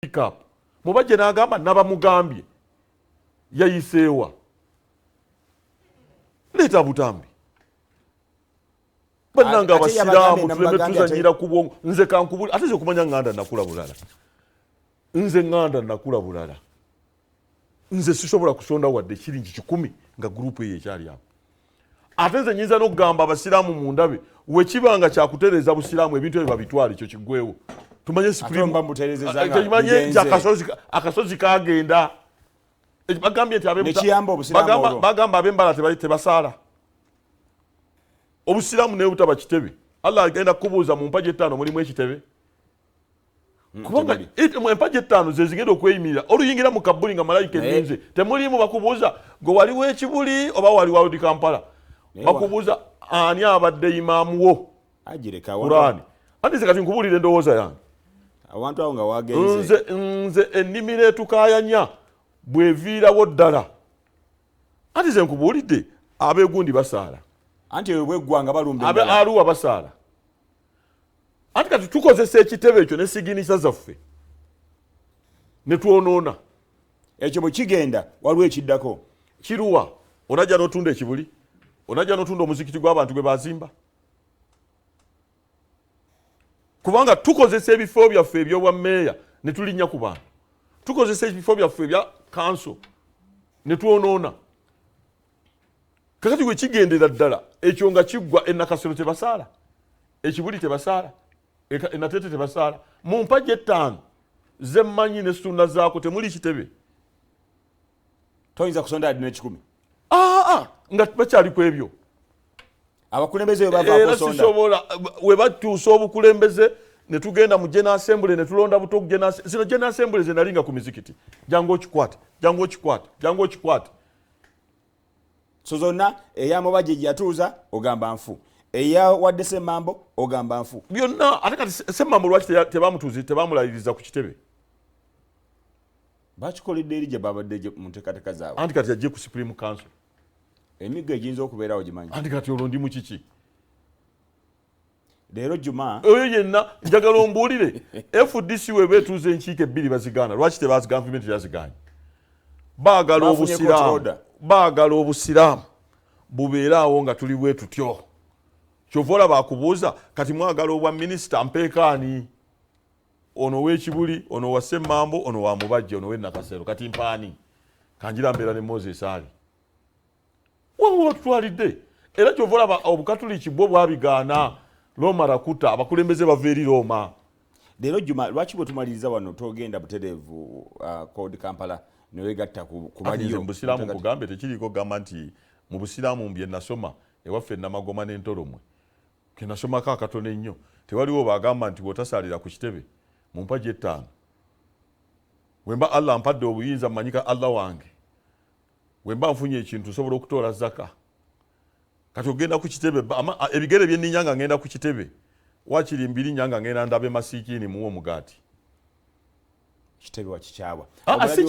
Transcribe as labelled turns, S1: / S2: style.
S1: Pickup Mubajje n'agamba nabamugambye yayiseewa, leeta butambi. Bannange,
S2: Ate
S1: abasiraamu
S2: yabagambye
S1: tuleme
S2: namubagambye
S1: tuzanyira ku bwongo. Nze kankubuli, ate nze okumanya nganda nakula bulala, nze nganda nakula bulala. Nze sisobola kusonda wadde shiringi 100 nga group eyo ekyali awo. Ate nze nyinza n'okugamba abasiraamu mundabe, wekiba nga kyakutereeza busiraamu, ebintu ebyo babitwale, ekyo kiggwewo, tumanye.
S2: Ate mba mutereezezza nga
S1: Kimanye nti
S2: bigenze.
S1: Akasozi kagenda. Bagambye nti
S2: Nekiyamba obusiraamu olwo.
S1: Bagamba ab'embala tebasaala. Obusiraamu naye butaba kitebe. Allah agenda kukubuuza, mu mpagi ettaano mulimu ekitebe? Kubanga
S2: Temuli.
S1: Mu empagi ettaano ze zigenda okweyimirira oluyingira mu kabuli nga malayika eninze, temulimu. Bakubuuza gwe waliwo ekibuli oba wali World Kampala.
S2: Naye
S1: Bakubuuza ani abadde imaamu wo.
S2: Agireka.
S1: Kurani. Anti nze kati nkubuulira endowooza yange.
S2: Awantu awo nga wagenze.
S1: Nze ennimiro etukaayanya bweviirawo ddala. Anti nze nkubuulidde, abeegundi basaala.
S2: Anti eyo bweggwanga balumba
S1: abe
S2: endala.
S1: Aruwa basaala. Anti kati tukozesa ekitebe ekyo ne signature zaffe ne twonoona.
S2: Ekyo bwe kigenda, waliwo ekiddako.
S1: Kiruwa? Onajja n'otunda ekibuli, onajja n'otunda omuzikiti gw'abantu gwe bazimba, kubanga tukozesa ebifo byaffe ebyobwa meeya ne tulinnya ku bantu, tukozesa ebifo byaffe ebya kanso ne twonoona. Kakati bwe kigendera ddala ekyo nga kiggwa, enakasero tebasaala, ekibuli tebasaala, enatete tebasaala. Mu mpagi ettaano zemmanyi ne sunna zaako temuli kitebe.
S2: Toyinza kusonda adi n'ekikumi.
S1: Aa, nga bakyali ku ebyo.
S2: Abakulembeze bwe
S1: Era
S2: bavaako sonda.
S1: Sisobola. We batuusa obukulembeze ne tugenda mu general assembly ne tulonda buto zino general assembly ze nalinga ku mizikiti, jangu okikwate, jangu okikwate, jangu okikwate.
S2: So zonna eyamubajje gye yatuuza ogamba nfu, eyawadde Semmambo ogamba nfu.
S1: Byonna. Ate kati Semmambo lwaki tebamutuuzi, tebamulayiriza ku kitebe?
S2: Bakikoledde eri gye babadde mu nteekateeka zaabwe.
S1: Anti kati ajje ku supreme council.
S2: Emiggo egiyinza okubeerawo gimanyi.
S1: Anti kati olwo ndi mu kiki?
S2: Leero Juma.
S1: Oyo yenna njagala ombuulire, FDC weba etuuza enkiiko ebbiri bazigaana, lwaki tebazi gavumenti yaziganye? Baagala
S2: Bafunye court
S1: obusiraamu.
S2: Order.
S1: Baagala obusiraamu bubeere awo nga tuli bwe tutyo. Kyova olaba akubuuza kati mwagala obwa minisita mpeekaani, ono ow'ekibuli, ono wa Semmambo, ono wa Mubajje, ono w'enakasero, kati mpaani? Kanjira mbeera ne Moses Ali wawo batutwalidde. Era kyova olaba obukatuliki bwo bwabigaana. Roma rakuta, abakulembeze bava eri Roma.
S2: Leero Juma, lwaki bwe tumaliriza wano togenda butereevu CORD Kampala newegatta ku
S1: Ati nze
S2: baliyo?
S1: mu busiraamu kugambe tekiriiko kugamba nti mu busiraamu bye nasoma ewaffe Namagoma n'Entolomwe ke nasomako akatono ennyo, tewaliwo bagamba nti bw'otasaalira ku kitebe mu mpagi ettaano. Wemba Allah mpadde obuyinza, mmanyika Allah wange, wemba nfunye ekintu nsobola okutoola zaka. Kati ogenda ku kitebe, ebigere byenninya nga ngenda ku kitebe wakiri mbirinya nga ngenda ndabe masikiini muwe omugaati.
S2: Kitebe wakikyawa.
S1: Ah, ah, si.